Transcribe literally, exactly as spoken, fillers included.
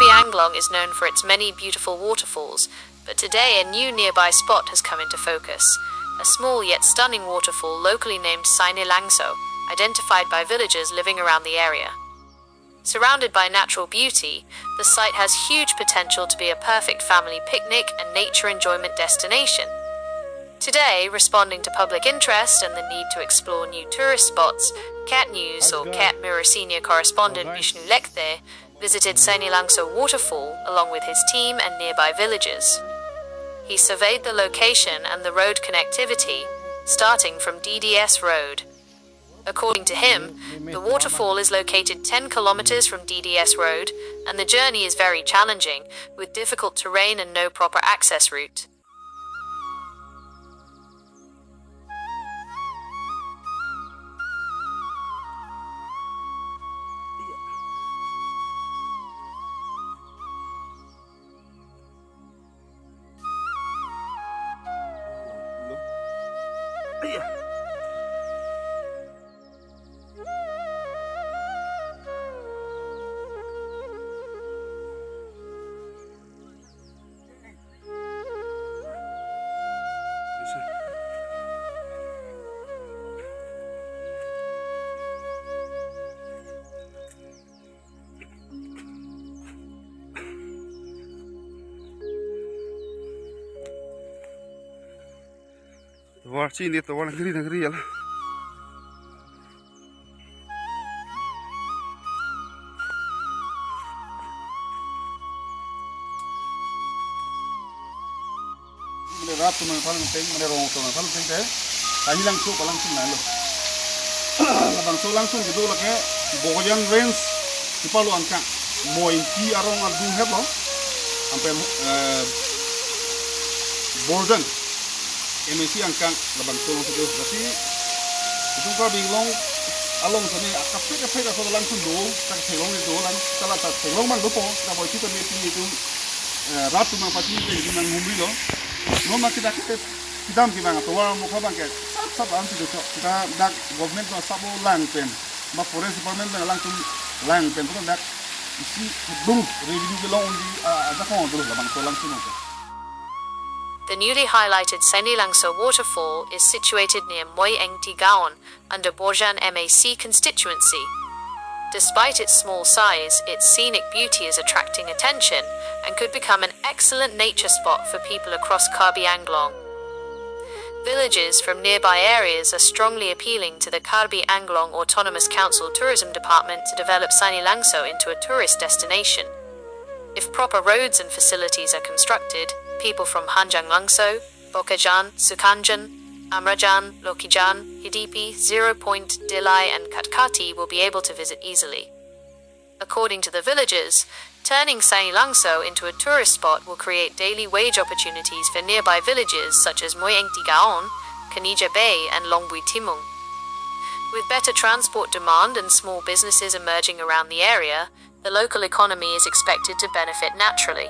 Anglong is known for its many beautiful waterfalls, but today a new nearby spot has come into focus. A small yet stunning waterfall locally named Saini Langso, identified by villagers living around the area. Surrounded by natural beauty, the site has huge potential to be a perfect family picnic and nature enjoyment destination. Today, responding to public interest and the need to explore new tourist spots, Cat News or Cat Mirror senior correspondent Vishnu Lekthe visited Saini Langso waterfall along with his team and nearby villages. He surveyed the location and the road connectivity, starting from D D S Road. According to him, the waterfall is located ten kilometers from D D S Road, and the journey is very challenging, with difficult terrain and no proper access route. Tovar chini, tovar nangri nangri ya la. Mane rat atum nangphan teng, mane rong atum nangphan teng te, Saini Langso palangsun nalo. Labangso langsun kedo lake Bokajan Range kepalo angkang, Moingki arong adung hetlo, anpen, eh, Borjan M A C angkang labangso langsun kedo. Jadi, itum Karbi Anglong along sene kaprek kaprek aso langsun do, tak theklong do, lang, kala tak theklong abang dopo, tak boi kita beti itum, eh, rat atum nangpachini te itum nanghumrilo. Non ma kita kita kedam kevang atovar mokha abang ke sap sap ansi dochok. Kita dak government atum sabo lang pen, ba forest department pen alangtum lang pen, pulo dak isi kedung revenue kelong undi, ah, ajakong dulu labangso langsun ke. The newly highlighted Saini Langso waterfall is situated near Moiengti Gaon under Borjan M A C constituency. Despite its small size, its scenic beauty is attracting attention and could become an excellent nature spot for people across Karbi Anglong. Villages from nearby areas are strongly appealing to the Karbi Anglong Autonomous Council Tourism Department to develop Saini Langso into a tourist destination. If proper roads and facilities are constructed, people from Hanjang Langso, Bokajan, Sukanjan, Amrajan, Lokijan, Hidipi, Zero Point, Dillai and Khatkati will be able to visit easily. According to the villagers, turning Saini Langso into a tourist spot will create daily wage opportunities for nearby villages such as Moiengti Gaon, Kanija Bay and Longbui Timung. With better transport demand and small businesses emerging around the area, the local economy is expected to benefit naturally.